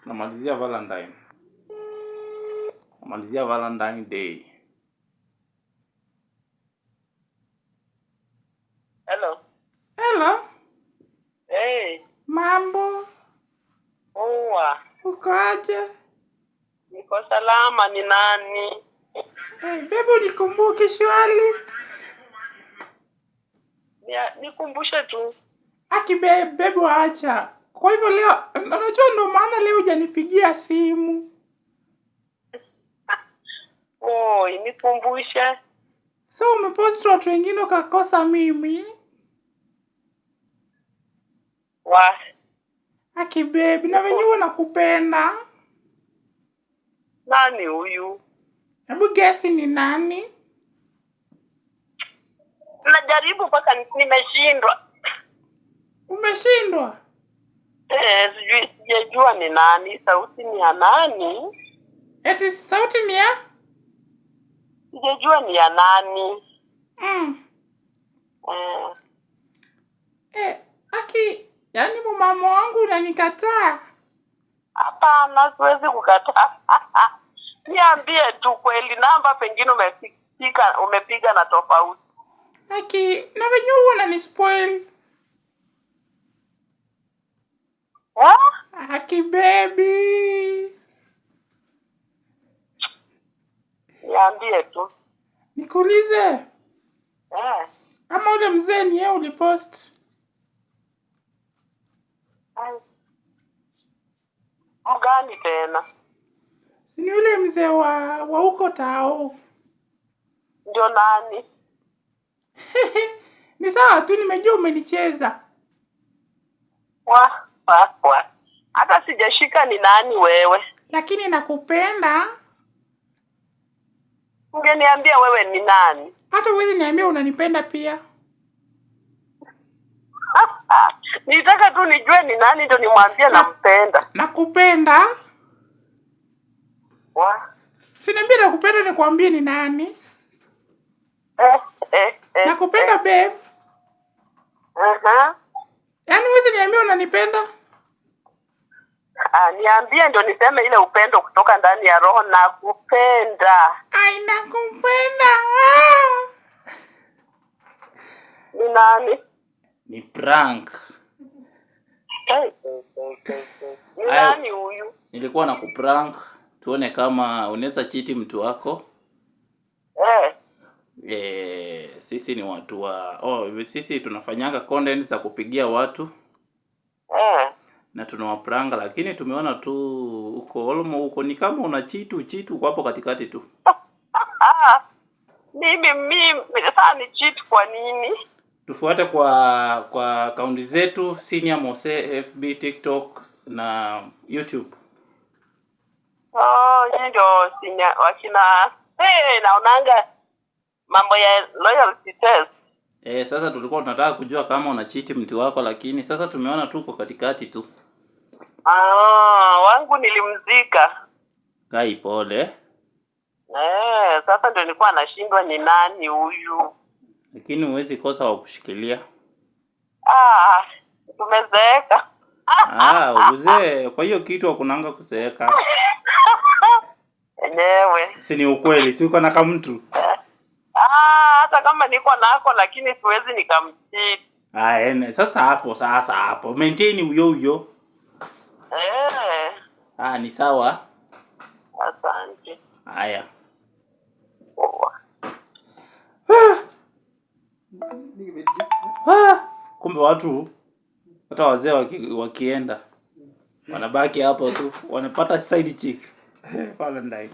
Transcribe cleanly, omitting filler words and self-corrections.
Tunamalizia Valentine. Namalizia Valentine Day. Hello. Hello. Hey. Mambo. Poa. Uko aje? Niko salama. Ni nani? Hey, babe, nikumbuke shwali. Nikumbushe tu. Aki babe, babe waacha. Kwa hivyo leo, unajua ndio maana leo hujanipigia simu. Oi, nikumbushe. So umepost watu wengine ukakosa mimi. Wa. Aki babe, na wenyewe nakupenda. Nani huyu? Hebu guess ni nani? Najaribu mpaka nimeshindwa. Umeshindwa? Eh, sijui, sijajua ni nani, sauti ni ya nani? Eti sauti ni ya? Sijajua ni ya nani. Eh. Eh, aki, yaani mumama wangu unanikataa? Hapana, siwezi kukataa. Niambie tu kweli, namba pengine umepiga na tofauti. Aki, na wenyewe huwa unanispoil. Eh? Aki baby. Niambie tu. Nikuulize. Eh. Ama ule mzee ni yeye ulipost? Ai. Mgani tena? Si ni ule mzee wa huko tao. Ndio nani? Ni sawa tu, nimejua umenicheza. Wa, wa, wa. Hata sijashika ni nani wewe. Lakini nakupenda. Ungeniambia wewe ni nani? Hata huwezi niambia unanipenda pia. Nitaka tu nijue ni nani ndio nimwambie nampenda. Nakupenda. Wa. Si niambie nakupenda nikwambie ni nani? Eh, Nakupenda eh. babe. Uh-huh. Yaani huwezi niambia unanipenda? Ah, niambie ndio niseme ile upendo kutoka ndani ya roho, nakupenda. Ai, nakupenda. Ah. Ni nani? Ni prank. Hey, hey, hey, hey, hey. Ni Ayo. nani huyu? Nilikuwa na kuprank tuone kama unaweza cheat mtu wako. Eh. Sisi ni watu wa oh, sisi tunafanyanga content za kupigia watu na tunawaprank, lakini tumeona tu uko almost uko ni kama una cheat cheat, uko hapo katikati tu. Ah, mimi sasa ni cheat kwa nini? Tufuate kwa akaunti zetu Senior Mose FB, TikTok na YouTube. Oh, nyinyi ndio senior wakina. Hey, naonanga mambo ya loyalty test. Sasa tulikuwa tunataka kujua kama una cheat mtu wako, lakini sasa tumeona tuko katikati tu. Ah, wangu nilimzika. Kai, pole. Eh, sasa ndio nilikuwa nashindwa ni nani huyu. Lakini huwezi kosa wa kushikilia. Ah, tumezeeka. Ah, uzee, kwa hiyo kitu hakunanga kuzeeka. Enyewe. Si ni ukweli, si uko na kamtu? Ah, hata kama niko nako lakini siwezi nikamcheat. Ah, ene, sasa hapo. Maintain huyo huyo. Eh, Ah, ni sawa. Asante. Haya. Poa. Ah, kumbe watu hata wazee wakienda wanabaki hapo tu, wanapata side chick. Valentine.